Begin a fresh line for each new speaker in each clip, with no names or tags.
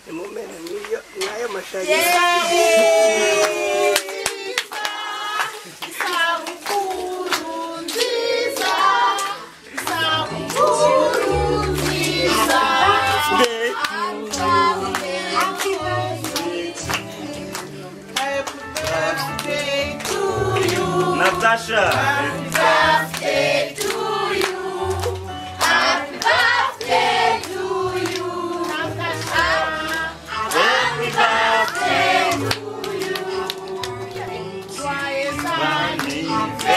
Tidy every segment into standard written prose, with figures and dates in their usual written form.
Nimumene mwayo mashagi.
Happy birthday to you,
Natasha.
Happy birthday to you. Happy birthday to you, Natasha. Happy birthday to you. Joyeux anniversaire.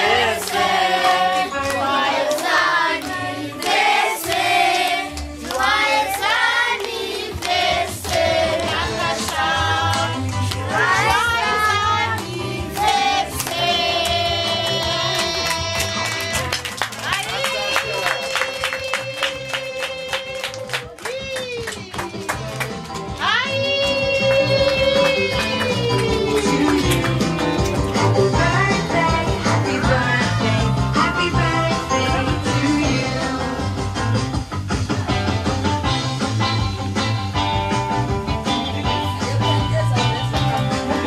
Joyeux anniversaire. Joyeux anniversaire, Natasha. Joyeux anniversaire.
Happy birthday, happy birthday to you.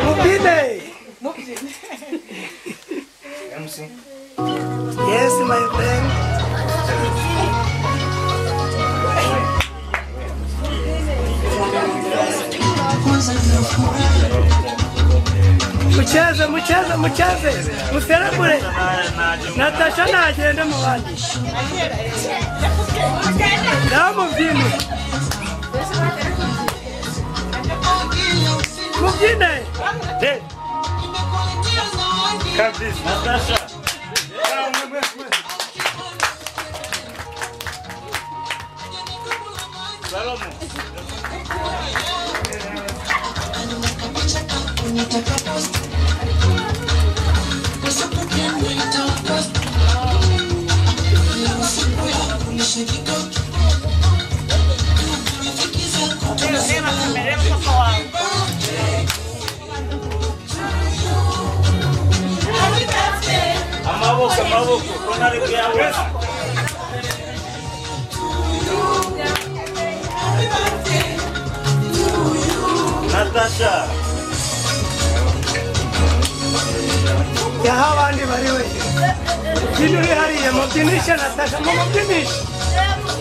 Mubine.
MC.
Yes, my friend. Mucheze, mucheze, mucheze. Muserebure. Natasha nagende mu bandi. Namubyine. Mubyine.
Kabisa. Natasha. Salomo. Amaboko, amaboko, kona ari kuyabona. Natasha.
Yaha abandi bari we. Byina uri hariya mubyinishe Natasha, mumubyinishe.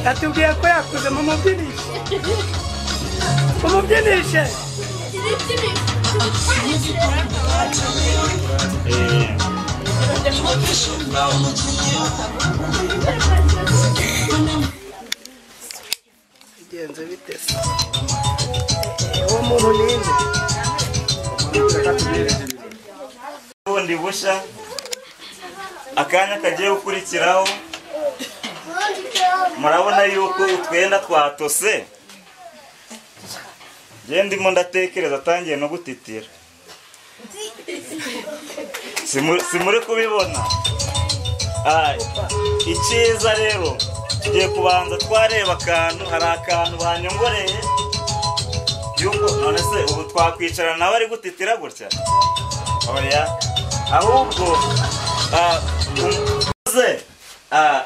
Yatubwiye ko yakuze, mumubyinishe. Mumubyinishe. Bigenze bite se? Uwo muntu ninde?
Bundi busha akanya kagiye gukurikiraho, murabona yuko utwenda twatose. Nge ndimo ndatekereza atangiye no gutitira. Simuri kubibona. Icyiza rero tugiye kubanza twareba akantu, hari akantu banyongoreye yuko none se ubu twakwicara nawe ari gutitira gutya? Oya, ahubwo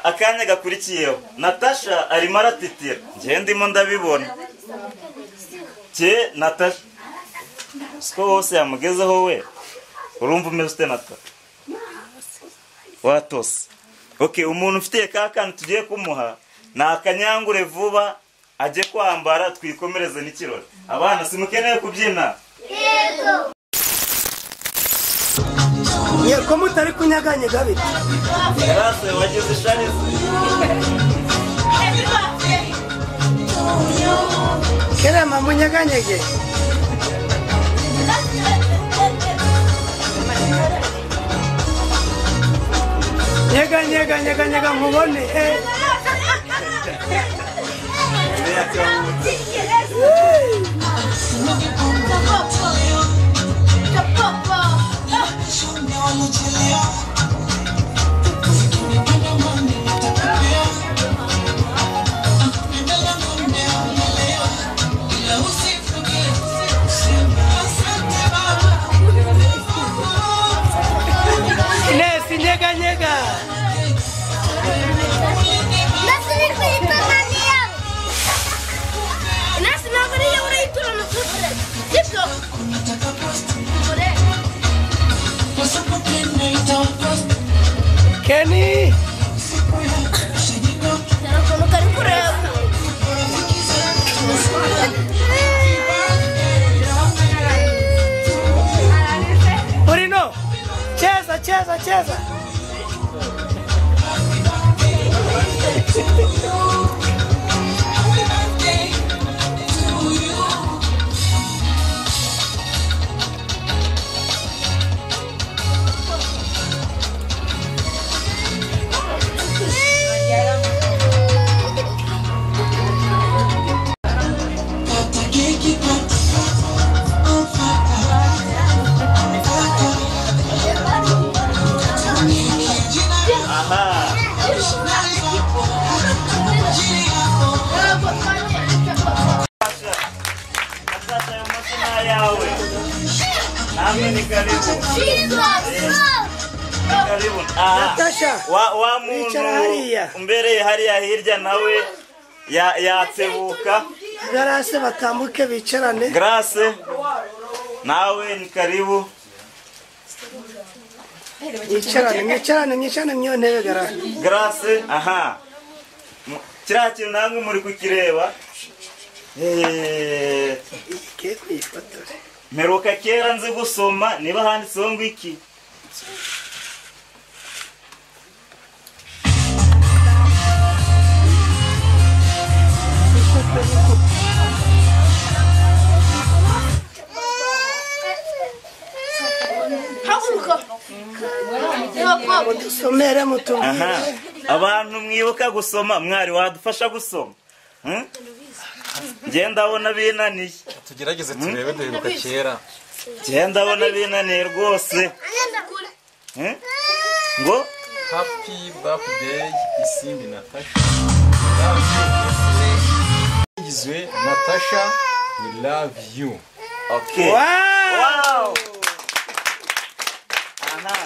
akanya gakurikiyeho Natasha arimo aratitira, nge ndimo ndabibona. Cye Natasha siko wose yamugezeho we, urumva umeze ute Natasha? Watose. Okay, umuntu ufitiye ka kantu tugiye kumuha ni akanyangure vuba ajye kwambara twikomereze n'ikirori. Abana simukeneye kubyina?
Yego. Ko mutari kunyeganyega bite?
Yarase wagize ishari.
Kerema munyeganyege. Nyega nyega nyega nyega mubone. Ines, nyega nyega. Kenny. Urino, cheza cheza cheza. Natasha,
wa muntu umbereye hariya hirya nawe yatsebuka.
Grace batambuke bicarane.
Grace nawe ni karibu.
Mwicarane mwicarane mwicarane mwiyo ntebe Grace.
Grace aha. Kiriya kintu namwe muri kukireba.
Ke kwifotore.
Mperuka kera nzi gusoma niba handitseho ngo iki.
Mudusomere mutubwire.
Abantu mwibuka gusoma mwari wadufasha gusoma. Njye ndabona binaniye.
Tugerageze turebe duheruka kera.
Njye ndabona binaniye rwose. Ngo
Happy birthday Isimbi Natasha. Igizwe Natasha, we love you.
Okay. Wow. Aha.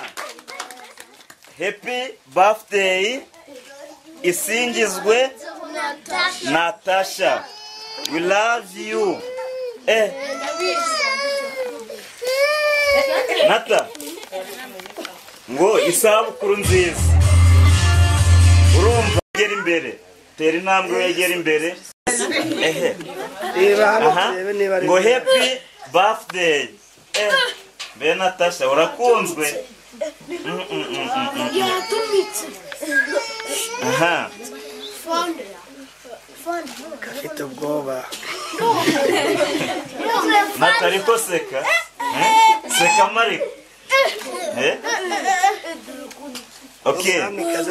Happy birthday Isingizwe Natasha. We love you. Nata. Ngo isabukuru nziza. Urumva gera imbere. Tera intambwe wegera imbere. Ngo happy birthday. Be Natasha urakunzwe. Aha.
Gafite ubwoba.
Nata ariko seka. Seka mariko. Okay.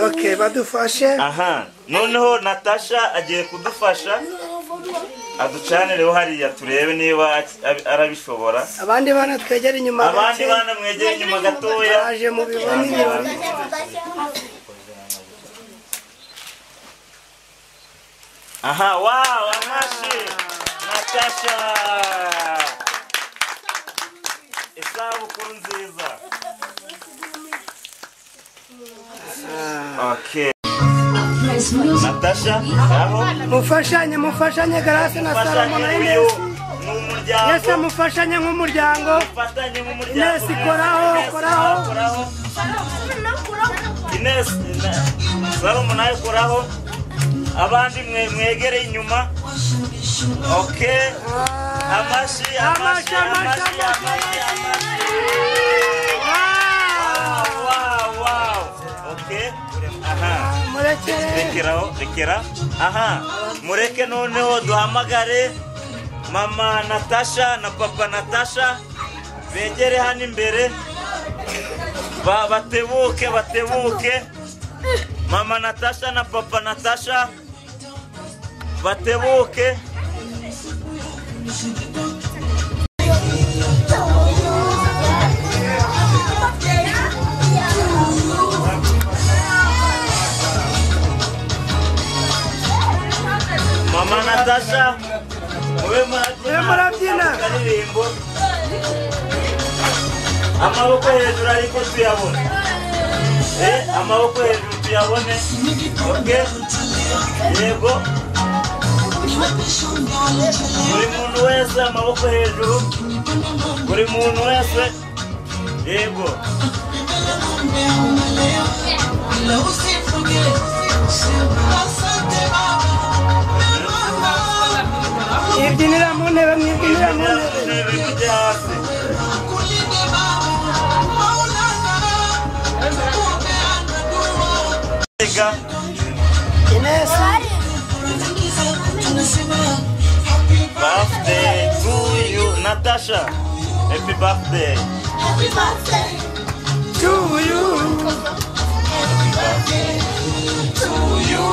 Okay, badufashe.
Aha. Noneho Natasha agiye kudufasha. Aducanireho hariya turebe niba arabishobora.
Abandi bana twegere inyuma.
Abandi bana mwegere inyuma gatoya.
Aje mu biboni ibirori.
Aha, wow, amashi. Natasha. Isabukuru nziza. Okay. Natasha, aho
mufashanye mufashanye Grace na Salomo na Ines. Yese mufashanye nk'umuryango.
Mufatanye nk'umuryango.
Ines koraho koraho.
Ines Salomo nawe koraho. Abandi mwegere inyuma. Okay. Amashi amashi amashi amashi. Wow wow wow. Okay. Aha. Rekeraho, rekera. Aha. Mureke noneho duhamagare mama Natasha na papa Natasha begere hano imbere. Batebuke batebuke. Mama Natasha na papa Natasha batebuke. Mama Natasha mube
murabyina
akaririmbo. Amaboko hejuru ariko tuyabone. Amaboko hejuru tuyabone. Okay. Yego. Buri muntu wese amaboko hejuru, buri muntu wese, yego.
Mwibyinira mu ntebe, mwibyinira mu ntebe.
Mujye hasi.
Ines.
Birthday to you, Natasha. Happy birthday.
Happy birthday
to you.
Happy birthday to you.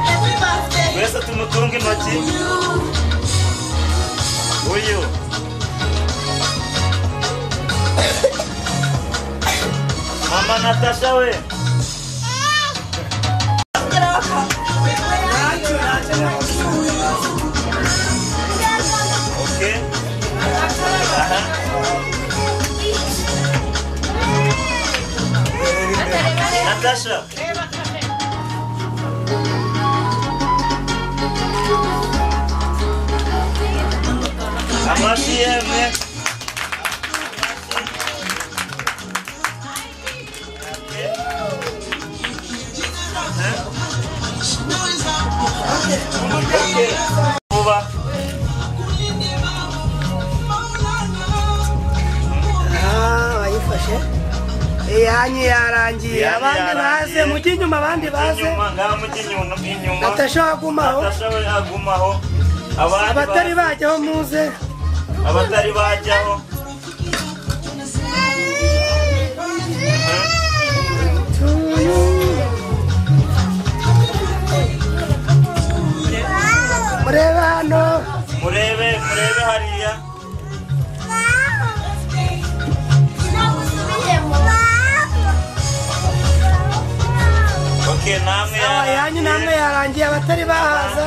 Happy birthday.
Twese tumutunge intoki. Uyu. Mama Natasha we. Okay. Aha. Natasha. Amashyi yemwe. Vuba.
Bayifashe. Iyanyu yarangiye. Abandi baze mujye inyuma, abandi baze.
Ngaha mujye inyuma.
Natasha agumaho.
Natasha we agumaho.
Abatari bajyaho muze.
Abatari bajyaho.
Murebe hano.
Murebe, murebe hariya. Okay, namwe
yanyu namwe yarangiye, abatari bahaza.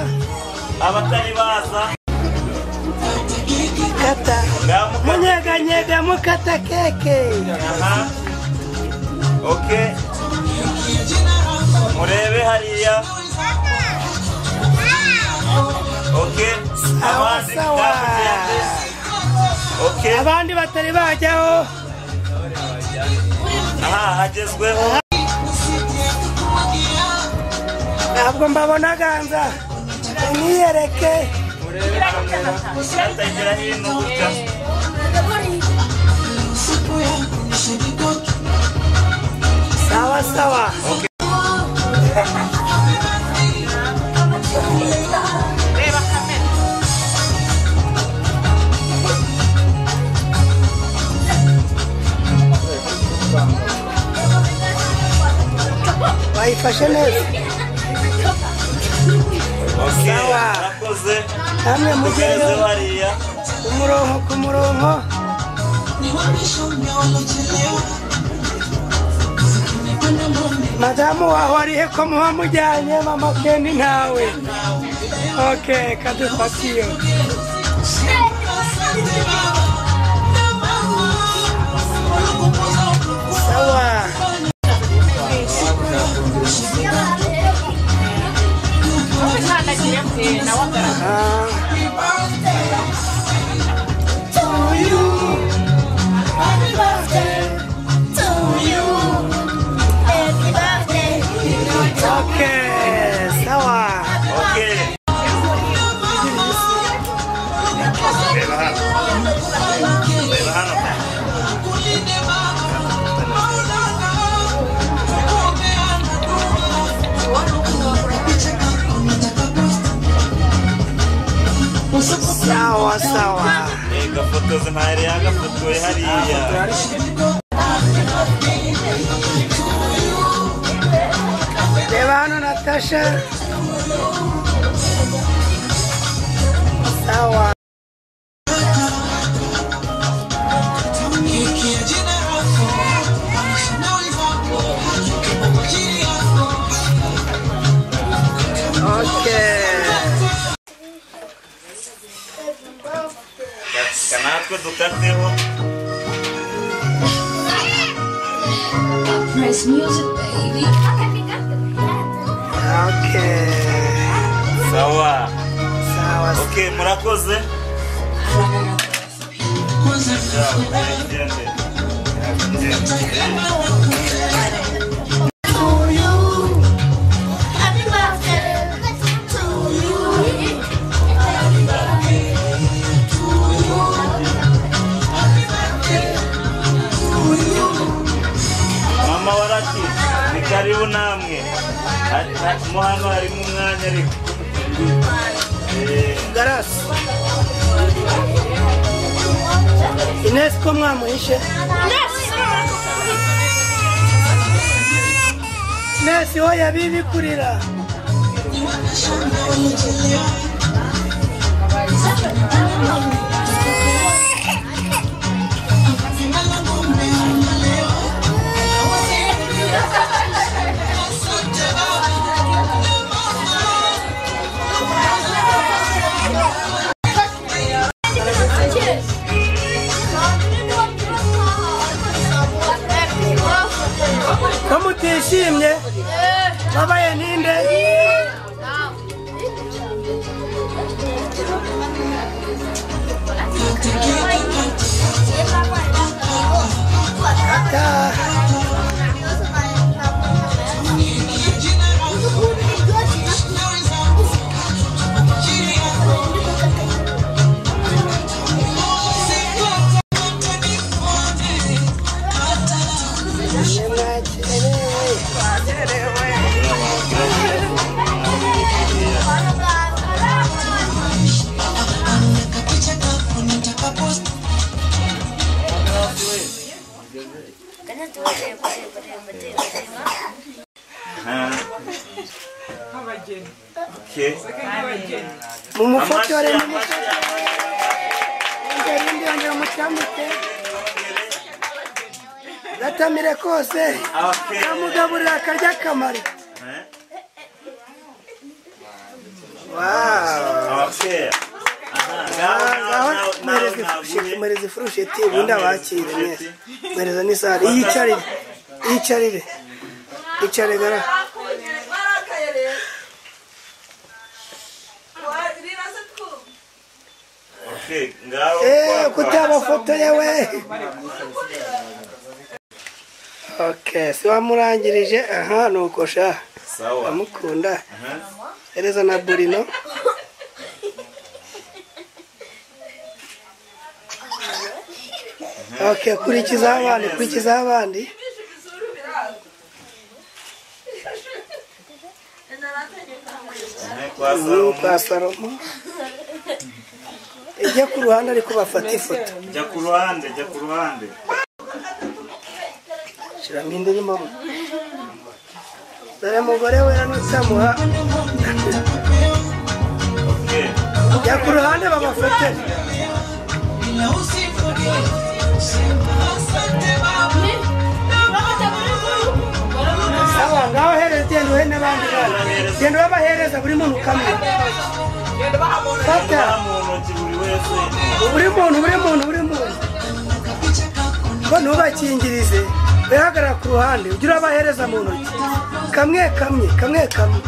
Abatari baza.
Kata. Munyeganyega mukata keke.
Aha. Okay. Murebe hariya. Okay.
Sawa sawa.
Okay.
Abandi batari bajyaho.
Aha, hagezweho.
Ntabwo mbabona ganza. Mwiyereke.
Atagera hino gutya.
Sawa sawa.
Okay.
Bayifashe neza.
Sawa. Murakoze.
Namwe mugereyo
hariya.
Umurongo ku murongo. Madamu waho arihe ko muba mujyanye mama Kendi ntawe? Okay, kadufatiyo. Sawa.
To you. Happy birthday to you. Happy birthday.
Okay, sawa.
Okay. Reba hano. Reba hano.
Sawa sawa.
Gafotozi ntari yagafotoye hariya.
Reba hano Natasha. Sawa. Okay.
Natwe dukateho.
Press music baby.
Okay.
Sawa.
Sawa.
Okay, murakoze.
Happy birthday to you. Happy birthday to you. Happy birthday to you.
Mama warati ni karibu namwe. Mo hano harimo umwanya ariko.
Garasi. Ines ko mwamuhishe? Ines oya bibi kurira. Ko mutishimye babaye ninde?
Okay.
Mumufotore, mumufotore, mutamike gatamire kose kamugaburira akarya akamaro. Wow.
Okay.
Mwereze ifurusheti ubundi abakire neza. Mwereza n'isahani. Yicarire. Yicarire. Icare gara.
Okay, ngaho.
Kutabafotoye we. Okay, si wamurangirije aha nuko sha.
Sawa.
Amukunda. Ereza na Burino. Okay, kurikiza abandi, kurikiza abandi. Kwa Salomo. Ijya ku ruhande ariko bafata ifoto.
Jya ku ruhande, jya ku ruhande.
Shiramo indi mama. Dore mugore we nutamuha.
Okay.
Jya ku ruhande babafate. Sawa, ngaho hereza genda uhe n'abandi bana. Genda ubahereza buri muntu kamwe. Fata. Buri muntu, buri muntu, buri muntu. Ko ntubakingirize, bihagarara ku ruhande, ujye urabahereza mu ntoki. Kamwe kamwe, kamwe kamwe.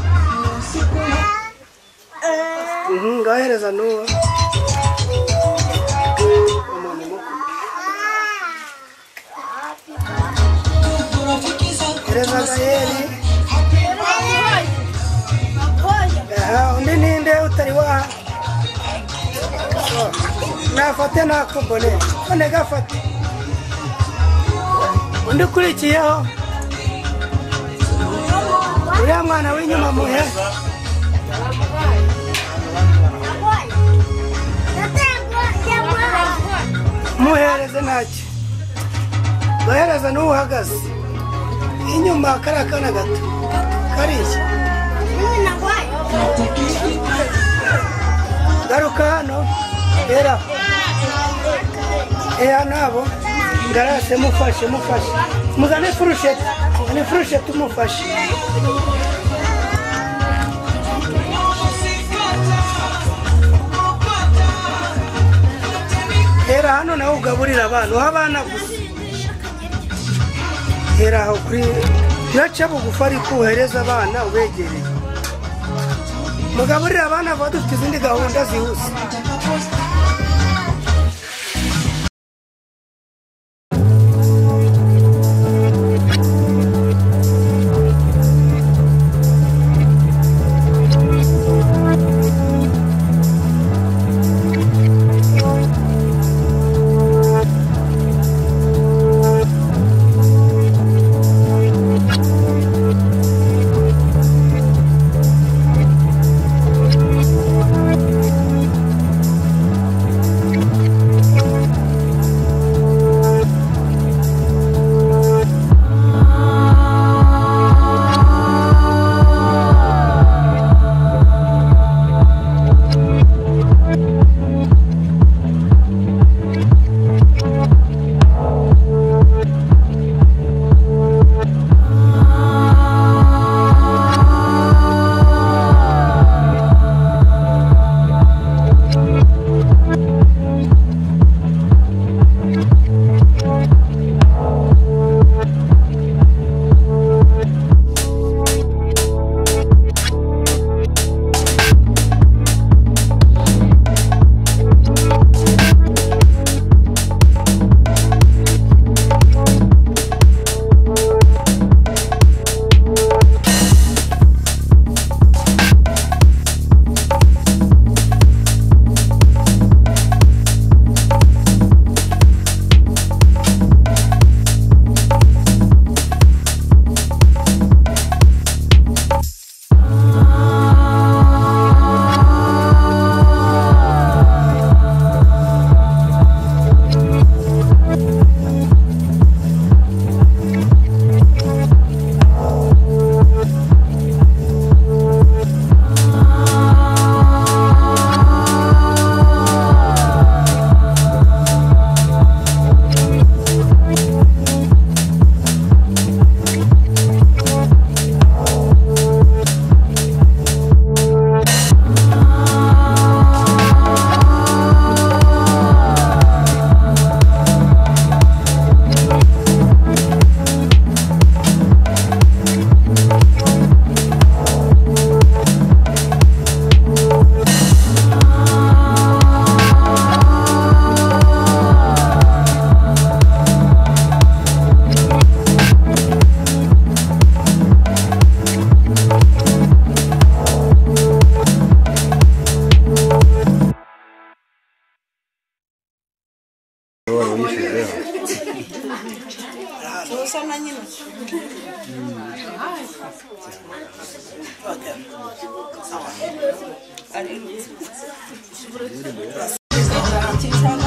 Ngaho hereza n'uwo. Umuntu mukuru. Hereza Gaheri. Aha, undi ninde utari wa? Nafate nakubone. None gafate. Undi ukurikiyeho. Uriya mwana w'inyuma muhe. Muhereze ntacyo. Bahereza n'uhagaze. Inyuma kariya kana gato. Kariya. Garuka hano. Era. Era nabo. Garase mufashe, mufashe. Muzane furusheti. Muzane furusheti mufashe. Era hano nawe ugaburira abantu, uha abana gusa. Era aho kuri naca bugufi ariko uhereza abana ubegereye. Mugaburire abana vuba, dufite izindi gahunda zihuse.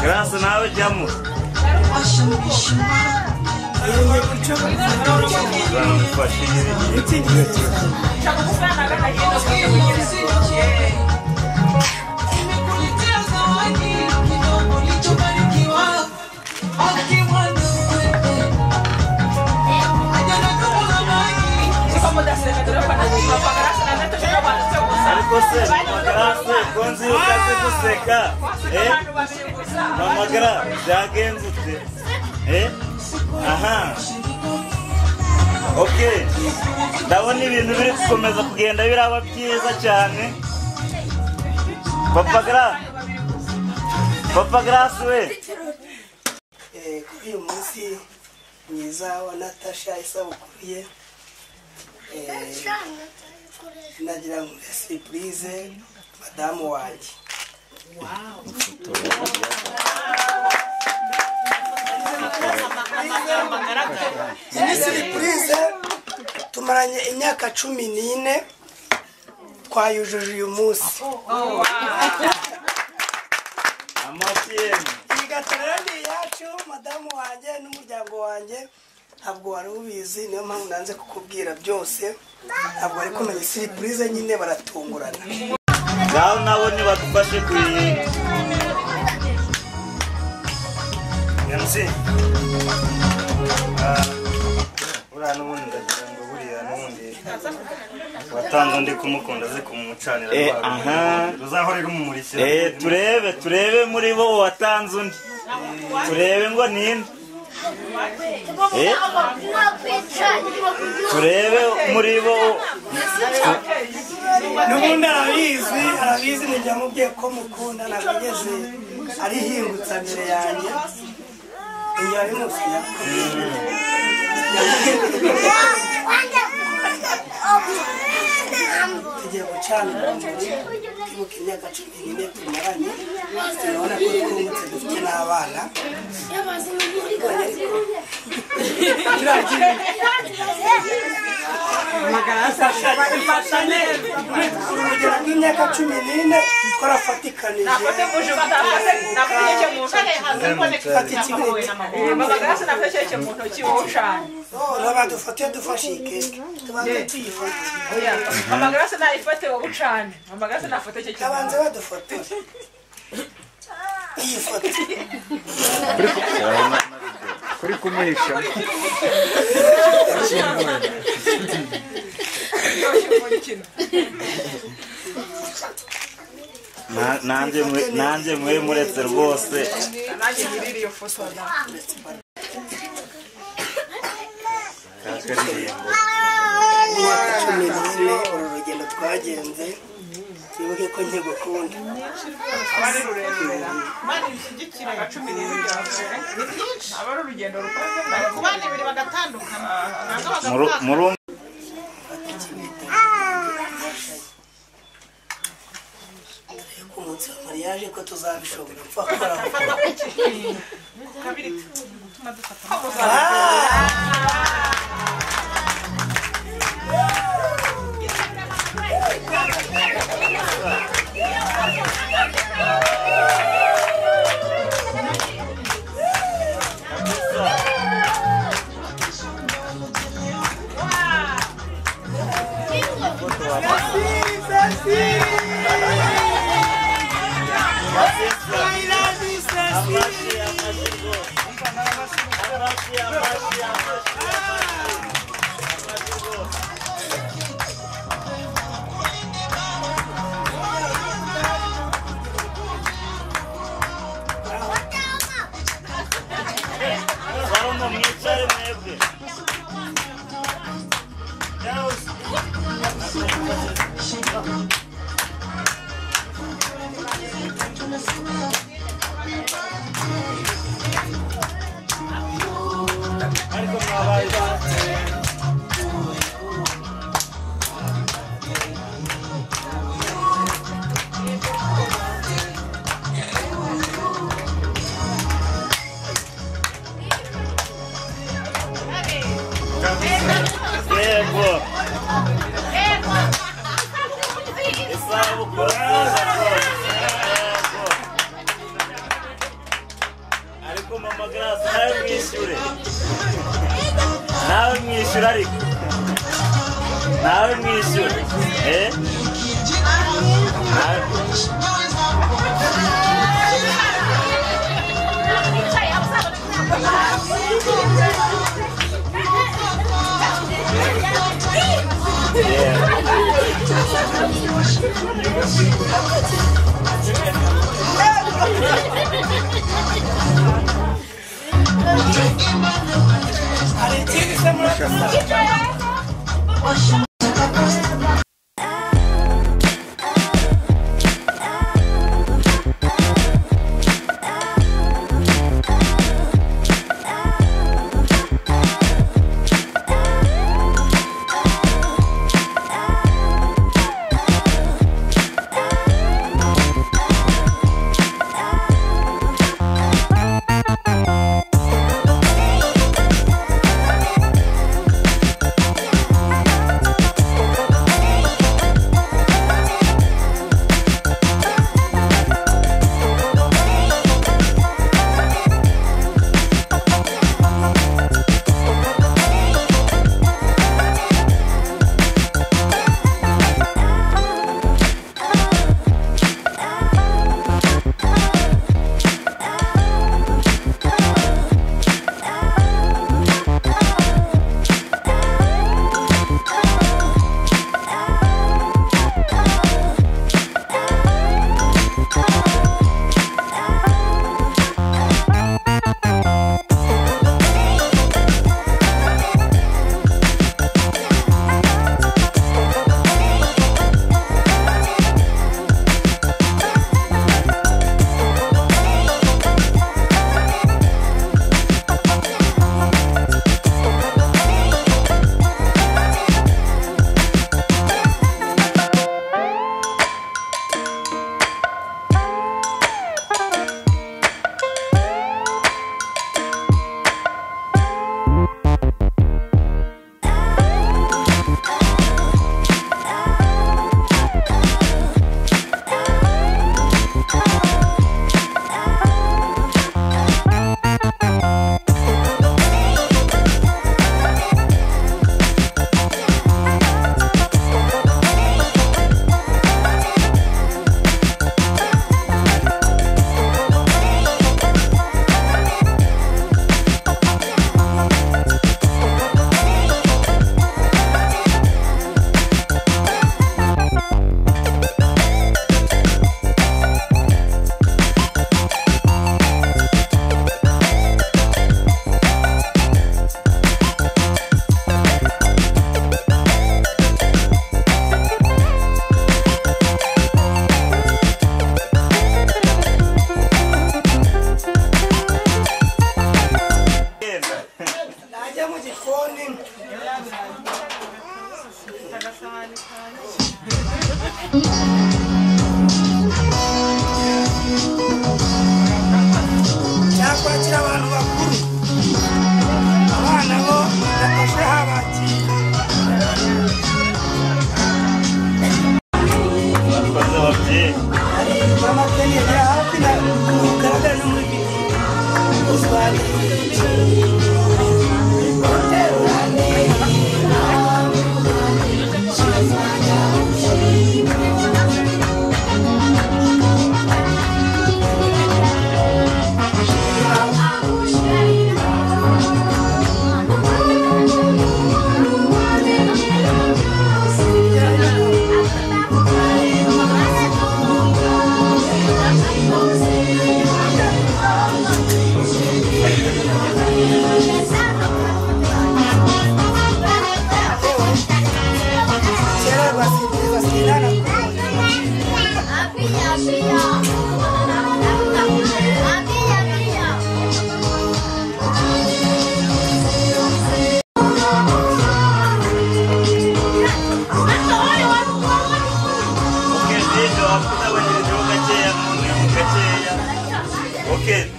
Graça nawe jyamo. Ariko se Grace ko nzi yuko azi guseka, mama Gra byagenze ute? Aha, okay, ndabona ibintu biri gukomeza kugenda biraba byiza cyane. Papa Gra, Papa Grace we,
kuri uyu munsi mwiza wa Natasha isabukuru ye, nagira ngo surprise madamu wanjye. Iyi surprise tumaranye imyaka 14 twayujuje uyu munsi. Iyi gatorero ni iyacu, madamu wanjye n'umuryango wanjye. Ntabwo wari ubizi, niyo mpamvu nanze kukubwira byose. Ntabwo wari kumenya surprise nyine, baratungurana.
Ngaho nabo nibadufashe kuyi MC. Uriya n'ubundi ndagira ngo buriya n'ubundi watanze undi kumukunda aze kumucanira. Ruzahore rumumurikira. Turebe muri bo watanze undi, turebe ngo ninde. Turebe muri bo.
N'ubundi arabizi nijya mubwiye ko mukunda nageze arihingutsa mbere yanjye iyo ari musiya. Tugiye gucana urumuri twibuka imyaka 14 tumaranye, turabona ko twungutse dufite n'abana. Urugero rw'imyaka 14 twarafatikanije. Badufate dufashe iyi keke tubanze tuyifate. Abanza badufotore iyi foto.
Kuri kumuhisha.
Nanjye mwe muretse rwose.
Imyaka 14 uru rugendo twagenze, twibuke ko nkigukunda. Umunsi wa mariage ko tuzabishobora mpfa
Ariko mama Grace nawe mwishyure. Nawe mwishyure ariko. Nawe mwishyure.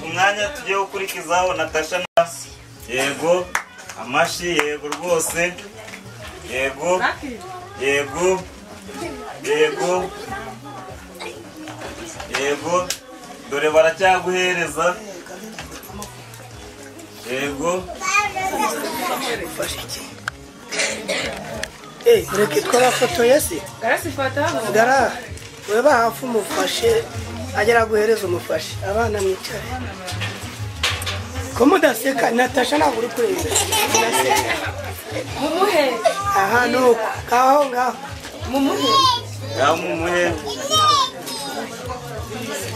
Umwanya tugiye gukurikizaho Natasha na yego amashi yego rwose yego yego yego yego dore baracyaguhereza yego
reka twarafotoye se gara ureba hafi umufashe agera guhereza umufashe abana mwicare ko mudaseka Natasha ntabwo uri kureba
mumuhe
aha nuko ngaho ngaho
mumuhe
ngaho mumuhe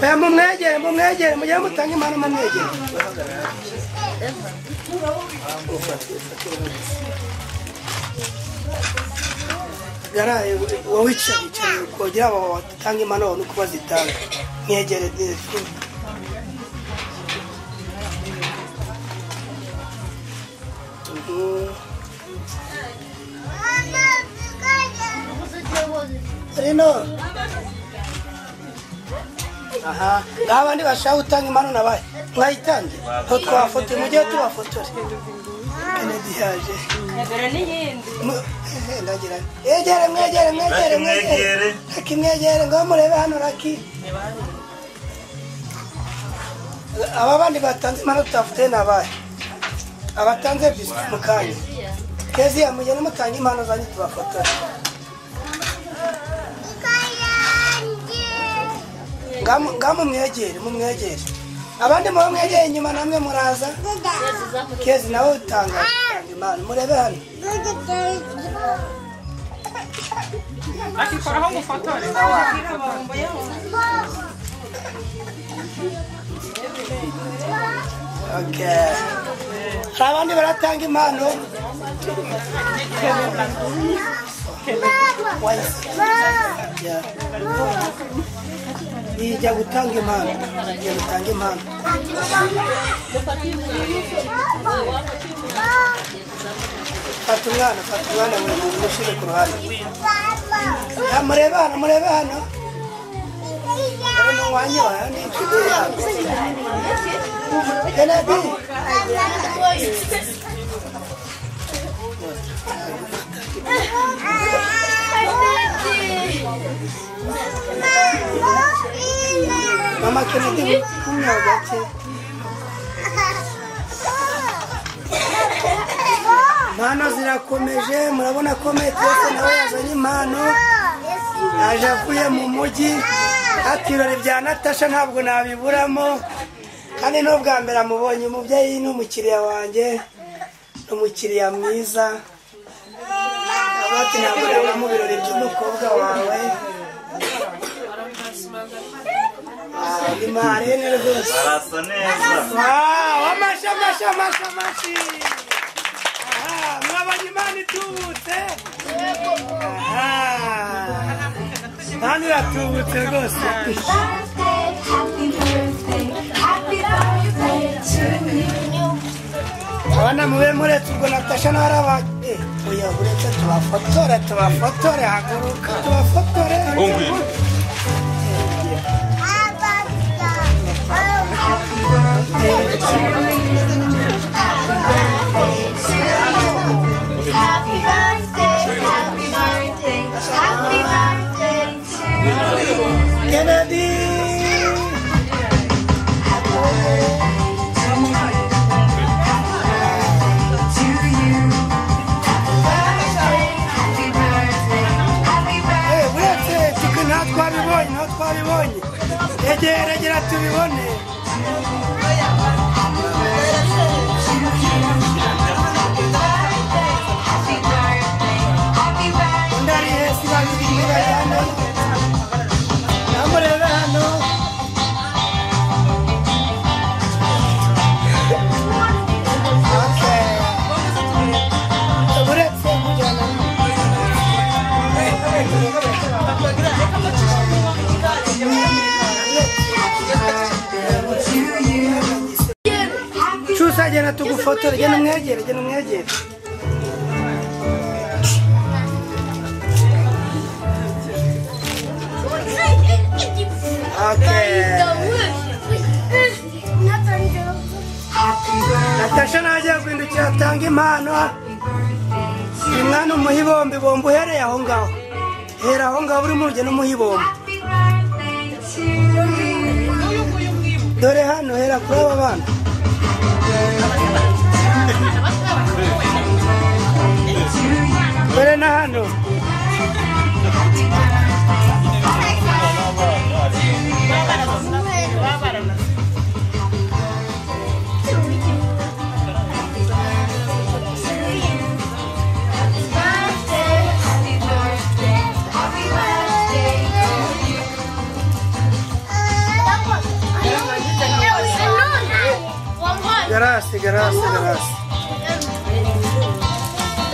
oya mumwegere mumwegere mujye mutanga impano mumwegere gara wowe wicaye kugira ngo batange impano babone uko bazitanga mwegere delphine Rino aha ngaho abandi bashaka gutanga impano nabaye mwayitanze aho twafotoye mujye tubafotore Kennedy yaje ndagira yegere mwegere mwegere mwegere Raki mwegere ngo murebe hano Raki aba bandi batanze impano tutafotoye nabaye abatanze biswi mu kanya Kezi mujye mutanga impano zanyu tubafotore ngamu mwegere mumwegere abandi muba mwegeye inyuma namwe muraza Kezi nawe utanga impano murebe hano
akikoraho ngufotore
okay hari abandi baratanga impano ijya gutanga impano ijya gutanga impano fata umwana mushyire ku ruhande murebe hano murebe hano mwanya wawe ni inshuti yawe Kennedy Mama Kennedy kumya gake impano zirakomeje murabona ko Metese nawe yazanye impano aje avuye mu mujyi ati ibirori bya Natasha ntabwo nabiburamo kandi n'ubwa mbere amubonye umubyeyi ni umukiriya wanjye ni umukiriya mwiza ati ntabwo nabura mu birori by'umukobwa wawe ni marene rwose
arasa neza
amashi amashi amashi amashi mwabonye imana itubutse Imana iratubutse rwose abana mube muretse ubwo Natasha nawe araba oya uretse tubafotore tubafotore haguruka tubafotore
Happy birthday, happy birthday, happy birthday to you.
Kennedy!
Happy birthday to you.
Undi ari hesi babiri bajyana. Namurebe hano. Okay. Uretse kujyana. Cyusa genda tugufotore, genda umwegere, genda umwegere. Okay. Natasha najya guhindukira atanga impano. Uyu mwana umuha ibombe, bombe uhereye aho ngaho. Hera aho ngaho uri mu rugendo umuha ibombe. Dore hano hera kuri aba bana. Dore na hano. Garasi, garasi, garasi.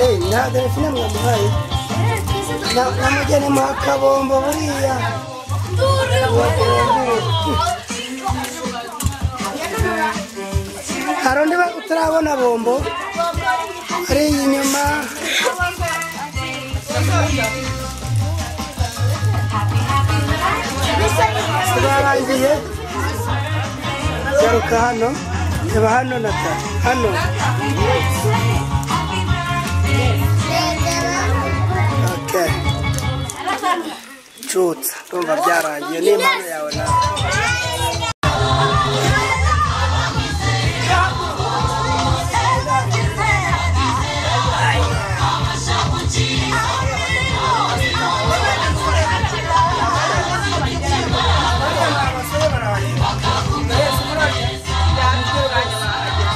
Hey, nta delefine mwamuhaye. Namugeni muha akabombo buriya. Hari undi utarabona bombo ari inyuma. Turarangiye. Garuka hano. Reba hano Nata, hano. Okay. Cutsa, ndumva byarangiye n'impano yawe nawe.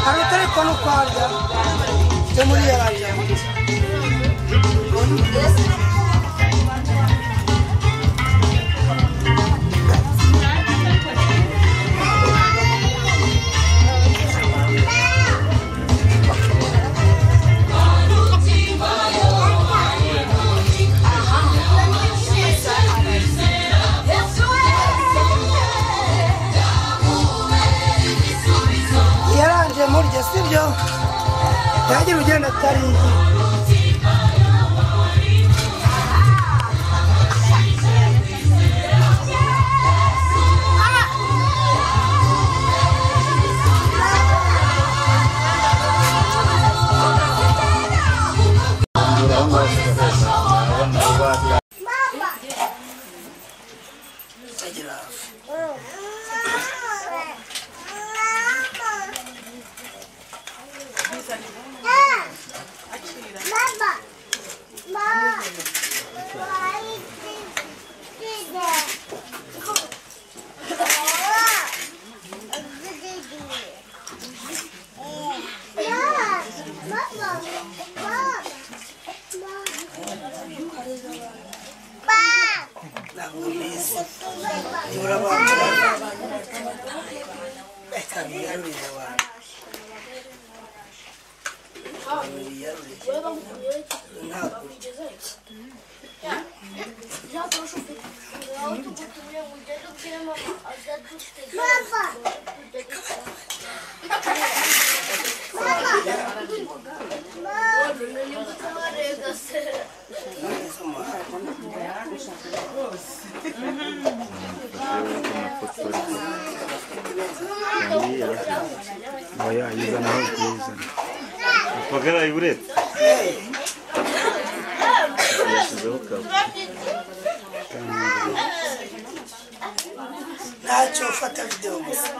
Hari utari kubona uko arya cyo muri yararya. Yaranje murya sibyo? Ntagire ugenda atariye.
Oya, yizana aho kuyizana.
Pagara uretse. Yashyizeho kabo.
Ntacyo ufata video gusa.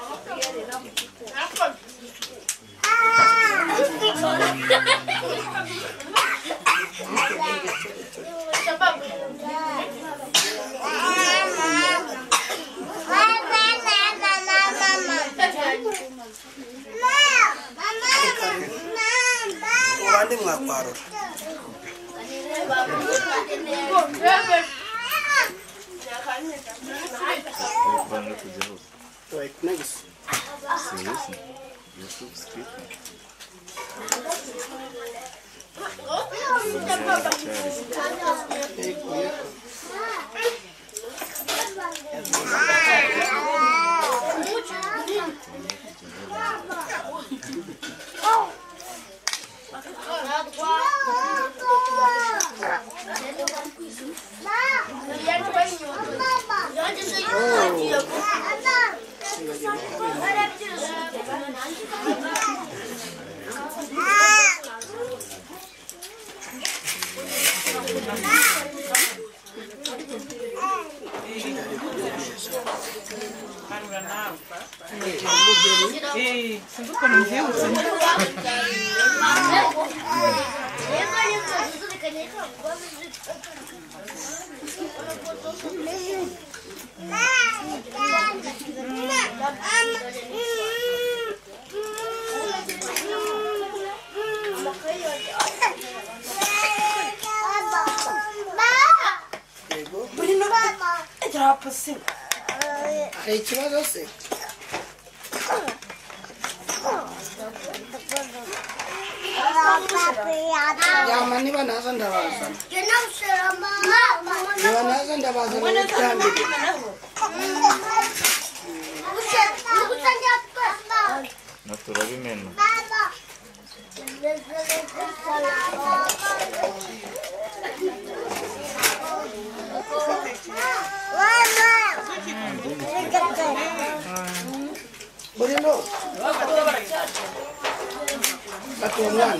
Abandi mwakwarura. Hari ikibazo se? Yama niba naza ndabazana. Niba naza ndabazana n'iterambere.
Naturabimena.
Burino. Fata uwo mwana.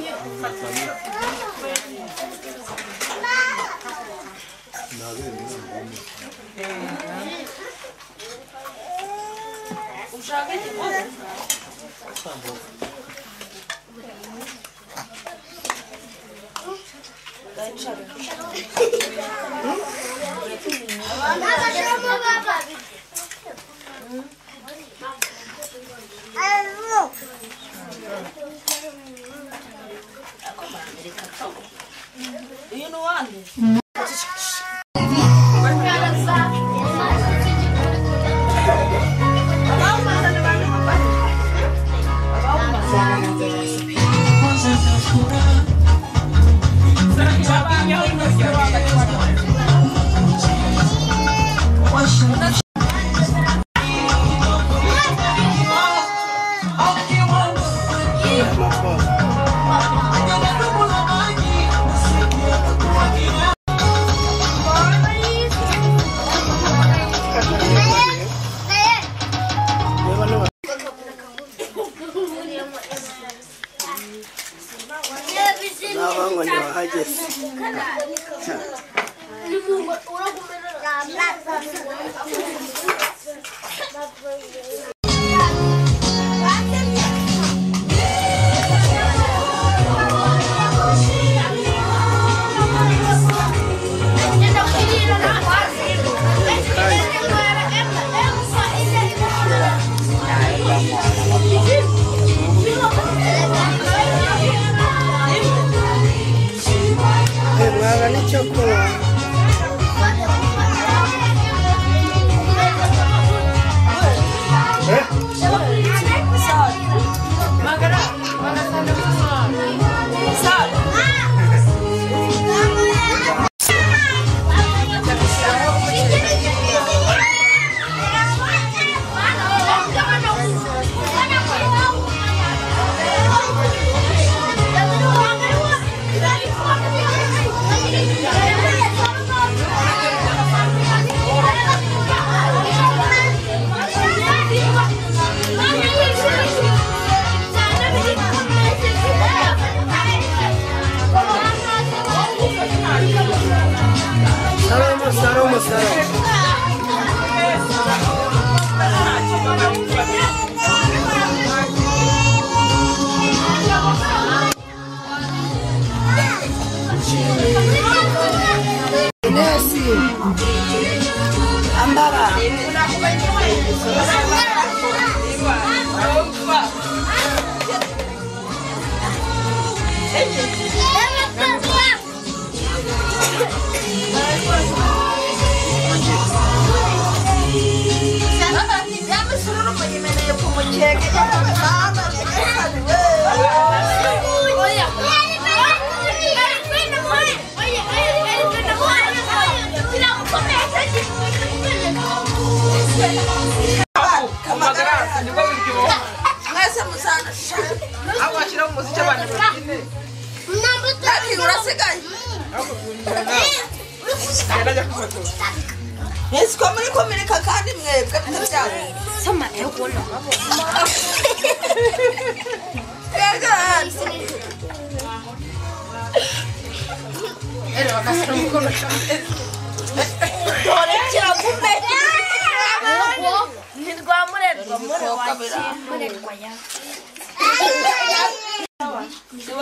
Ambara.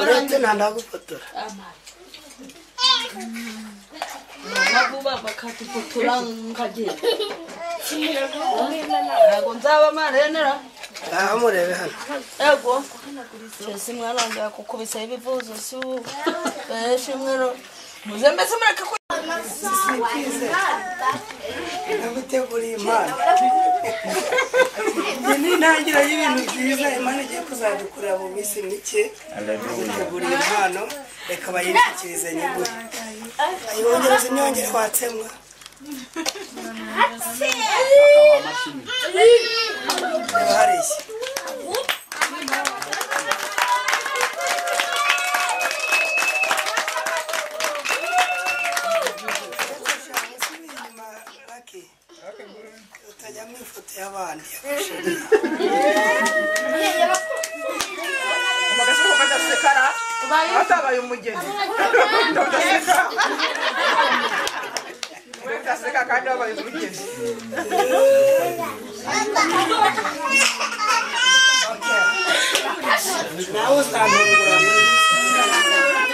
Uretse ntandagufotora. Ngaho murebe hano.
Ego. Cyose mwana wanjye akukubisa ibivuzo si muze mbese mureke ko
ndaguteguriye impano. Iyi ni intangiriro y'ibintu byiza Imana igiye kuzadukorera mu minsi mike. Ndaguteguriye impano, reka bayishyikirize nyigure. Ayongereze imyongere watsemwa. Reba hariya. Utajya mu ifoto y'abandi.
Atabaye umugeni. Udaseka kandi wabaye umugeni.
Nawe uzantungura.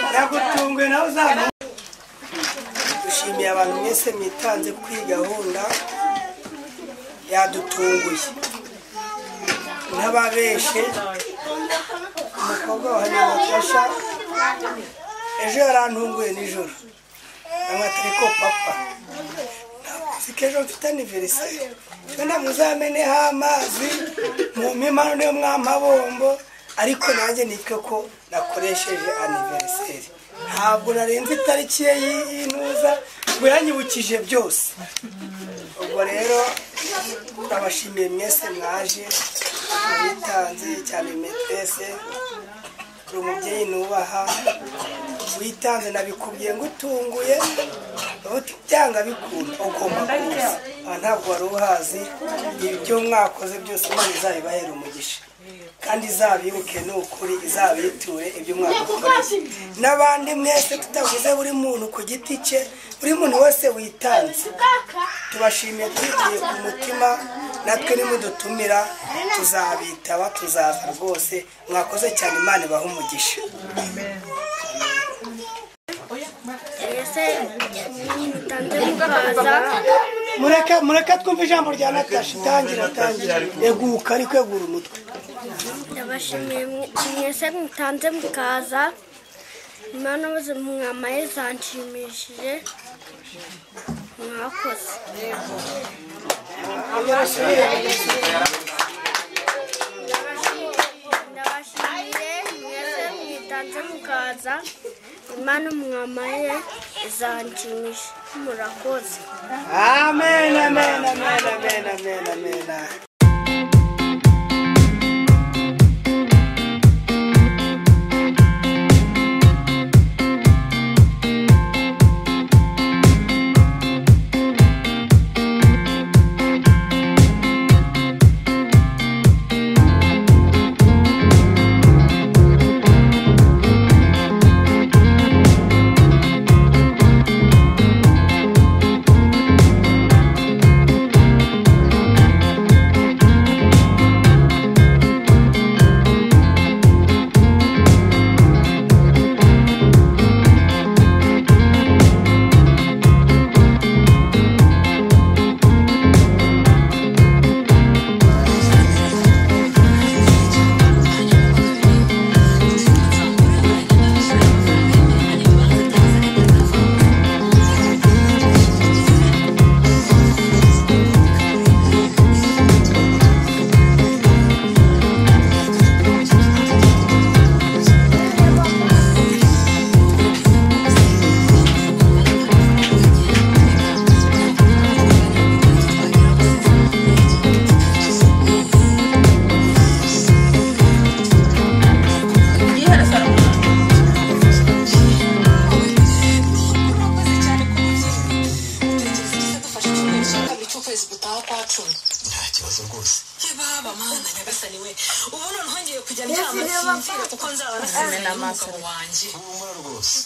Ndagutunguye nawe uzantungura. Dushimiye abantu mwese mwitanze kuri gahunda yadutunguye. N'ababeshe umukobwa wa Natasha ejo yarantunguye nijoro. Amwe ko papa ntabwo ejo mfite anniversaire. Wenda muzameneho amazi mumpe impano niyo mwamabombo, ariko nanjye nitwe ko nakoresheje anniversaire. Ntabwo narenze itariki ye y'intuza ngo yanyibukije byose. Ubwo rero ndabashimiye mwese mwaje mwitanze cyane maîtresse, uri umubyeyi nubaha witanze, nabikubwiye ngutunguye uti byanga bikunda ugomba kuza. Ntabwo wari uhazi ibyo mwakoze byose, Imana izabibahera umugisha kandi izabibuke n'ukuri, izabiture ibyo mwadukoreye. N'abandi mwese tutavuze buri muntu ku giti cye, buri muntu wese witanze tubashimiye tubikuye ku mutima. Natwe nimudutumira tuzabitaba, tuzaza rwose. Mwakoze cyane, Imana ibahe umugisha. Mureke twumve ijambo rya Natasha. Tangira tangira, eguka ariko egura umutwe.
Ndabashimiye mwese mutanze mukaza. Imana bose mwamaye zanshimishije, mwakoze. Ndabashimiye mwese mwitanze mukaza. Imana mwamaye zanshimisha, murakoze.
Amen, amen, amen, amen, amen, amen.
Ubu noneho ngiye kujya ndyama nsinzire kuko nzaba nasezeranye n'umugabo wanjye.
Humura rwose.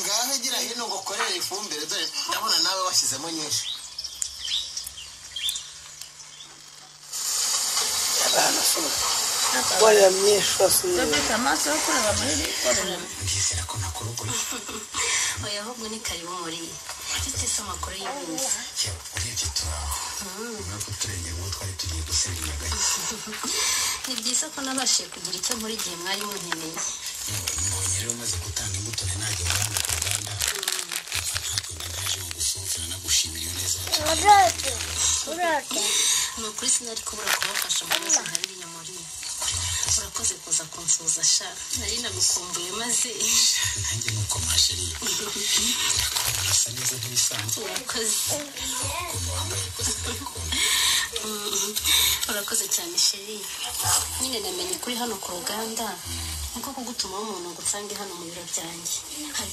Ngaho gira hino ngo ukorere ifumbire, dore ndabona nawe washyizemo nyinshi.
Ufite amaso yo kureba muri rigore.
Ndizera ko nakurogoye.
Oya, ahubwo ni karibu muri mfite se amakuru y'iminsi.
Yewe, urebye turaho nyuma yo kuturengera uwo twari tugiye gusenya gake.
Ni byiza ko nabashije kugira icyo nkora igihe mwari munkeneye.
Yewe, mbonye rero umaze gutanga imbuto nari nageze hano ku ruganda, numva ntakunda ntaje mu gusohokana nagushimira iyo neza yatugiriye.
Ni ukuri sinari kubura kubafasha mu bibazo nka biriya muri. Urakoze kuza kunsuhuza sha, nari nagukumbuye maze.
Nanjye nuko masheri, ndakubona urasa neza nk'ibisanzwe.
Urakoze.
Ukuntu wambaye rwose ndabikunda.
Urakoze cyane sheri. Nyine namenye kuri hano ku ruganda niko kugutumaho umuntu ngo unsange hano mu biro byanjye. Hari